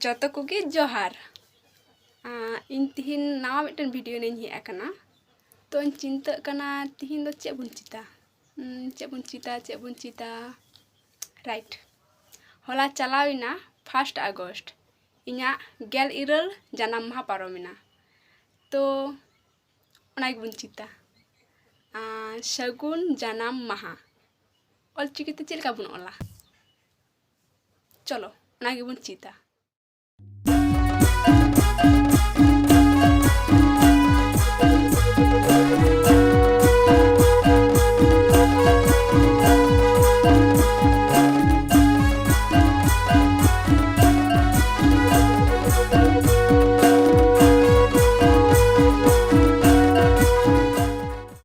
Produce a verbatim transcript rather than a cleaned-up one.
ᱡᱚᱛᱚ ᱠᱚᱜᱮ ᱡᱚᱦᱟᱨ᱾ ᱟᱸ, ᱤᱧ ᱛᱤᱦᱤᱧ ᱱᱟᱣᱟ ᱢᱤᱫᱴᱮᱱ ᱵᱷᱤᱰᱤᱭᱳ ᱱᱤᱭᱮᱧ ᱦᱮᱡ ᱟᱠᱟᱱᱟ᱾ ᱛᱚᱧ ᱪᱤᱱᱛᱟᱹᱜ ᱠᱟᱱᱟ ᱛᱤᱦᱤᱧ ᱫᱚ ᱪᱮᱫ ᱵᱚᱱ ᱪᱤᱛᱟ? ᱩᱸ, ᱪᱮᱫ ᱵᱚᱱ ᱪᱤᱛᱟ, ᱪᱮᱫ ᱵᱚᱱ ᱪᱤᱛᱟ? ᱨᱟᱭᱤᱴ, ᱦᱚᱞᱟ ᱪᱟᱞᱟᱣᱮᱱᱟ ᱯᱷᱟᱥᱴ ᱟᱜᱚᱥᱴ, ᱤᱧᱟᱹᱜ ᱜᱮᱞ ᱤᱨᱟᱹᱞ ᱡᱟᱱᱟᱢ ᱢᱟᱦᱟ ᱯᱟᱨᱚᱢᱮᱱᱟ᱾ ᱛᱚ ᱚᱱᱟ ᱜᱮᱵᱚᱱ ᱪᱤᱛᱟ᱾ ᱟᱨ ᱥᱟᱹᱜᱩᱱ ᱡᱟᱱᱟᱢ ᱢᱟᱦᱟ ᱚᱞᱪᱤᱠᱤᱛᱮ ᱪᱮᱫ ᱞᱮᱠᱟ ᱵᱚᱱ ᱚᱞᱟ? ᱪᱚᱞᱚ, ᱚᱱᱟ ᱜᱮᱵᱚᱱ ᱪᱤᱛᱟ᱾